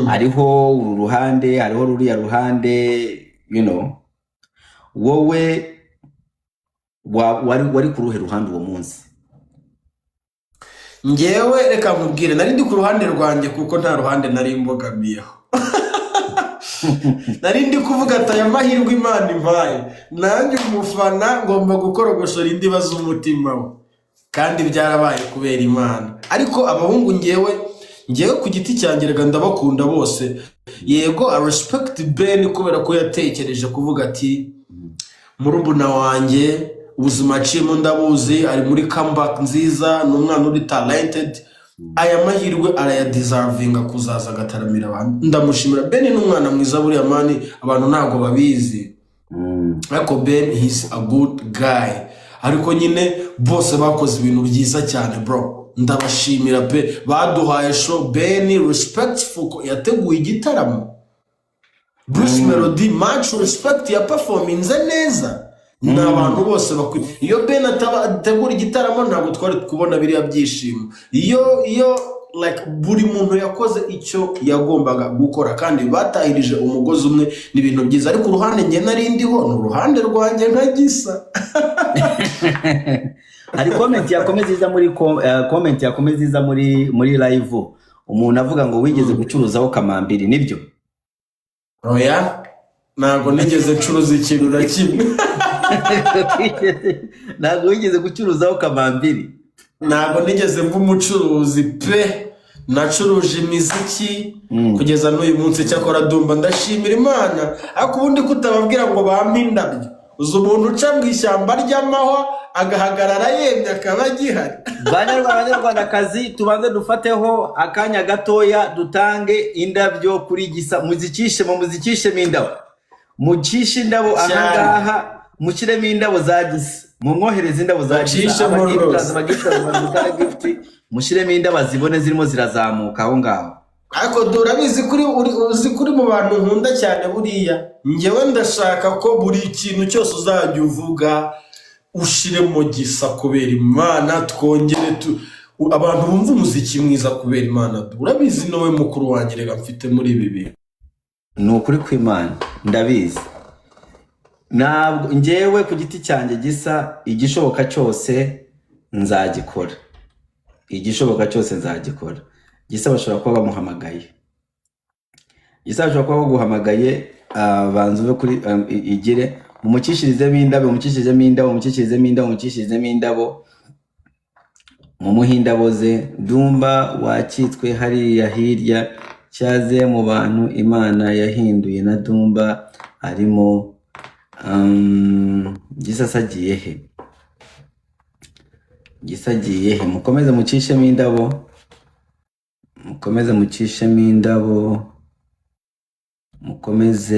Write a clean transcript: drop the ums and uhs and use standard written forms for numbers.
Hariho uru ruhande, hariho ruriya ruhande. Wowe wari ku ruhe ruhande uwo munsi? Ngewe reka nkubwire, nari ndi ku ruhande rwanjye kuko nta ruhande nari mbogamiyeho. Nari ndi kuvuga ati: "Aya mahirwe Imana impaye, nanjye umufana ngomba gukorogoshora indiba z'umutima we." Kandi byarabaye kubera Imana. Ariko abahungu, ngewe ku giti cyanjye, reka ndabakunda bose. Yego, I respect Ben kubera ko yatekereje kuvuga ati: "Murumuna wanjye ubuzima aciyemo ndabuzi, ari muri comeback nziza, ni umwana uri talented, aya mahirwe arayadeservinga kuzaza agataramira abantu." Ndamushimira. Ben ni umwana mwiza buriya, man, abantu ntabwo babizi, ariko Ben, he's a good guy. Ariko nyine bose bakoze ibintu byiza cyane, bro, ndabashimira pe. Baduhaye show. Ben, respectful ko yateguye igitaramo. Bruce Melody, much respect, yaperforminze neza. Ni abantu bose bakwiye. Iyo Ben ategura igitaramo, ntabwo twari kubona biriya byishimo. Iyo like buri muntu yakoze icyo yagombaga gukora kandi batahirije umugozi umwe, ni ibintu byiza. Ariko uruhande njye nari ndiho ni uruhande rwanjye nka Gisa. Hari comment yakomeza iza muri comment yakomeza iza muri live, umuntu avuga ngo wigeze gucuruzaho kamambiri, nibyo? Oya, ntabwo nigeze ncuruza ikintu na kimwe. Ntabwo wigeze gucuruzaho kamambiri? Ntabwo nigeze mba umucuruzi pe. Nacuruje imiziki kugeza n'uyu munsi. Cyakora Dumba, ndashimira Imana. Ariko ubundi kutababwira ngo bampe indabyo, uzi umuntu uca mu ishyamba ry'amahwa agahagarara yemye akaba agihari? Banyarwanda, banyarwandakazi, tubanze dufateho akanya gatoya dutange indabyo kuri Gisa. Muzikishemo, muzikishemo indabo, mucishe indabo. Cyane. Ahangaha mushyiremo indabo za Gisa, mumwohereze indabo za Gisa. Bacishemo Abagifters, rwose. abagifters bamutange gift, mushyiremo indabo azibone zirimo zirazamuka aho ngaho. Ariko urabizi kuri uzi kuri mu bantu nkunda cyane buriya. Njyewe ndashaka ko buri kintu cyose uzajya uvuga ushiremo Gisa kubera Imana, twongere tu abantu bumva umuziki mwiza kubera Imana. Urabizi, nawe mukuru wanjye reka mfite muri ibi bintu. Ni ukuri kw'Imana, ndabizi. Ntabwo njyewe ku giti cyanjye Gisa, igishoboka cyose nzagikora, igishoboka cyose nzagikora. Gisa bashobora kuba bamuhamagaye, Gisa bashobora kuba baguhamagaye. Banza uve kuri igire mumucishirizemo indabo, mumucishirizemo indabo, mumucishirizemo indabo, mumucishirizemo indabo, mumuhe indabo ze. Dumba wakitswe hariya hirya cyaze mu bantu Imana yahinduye na Dumba arimo. Gisa se agiye he? Gisa agiye he? Mukomeze mucishemo indabo, mukomeze mucishemo indabo, mukomeze.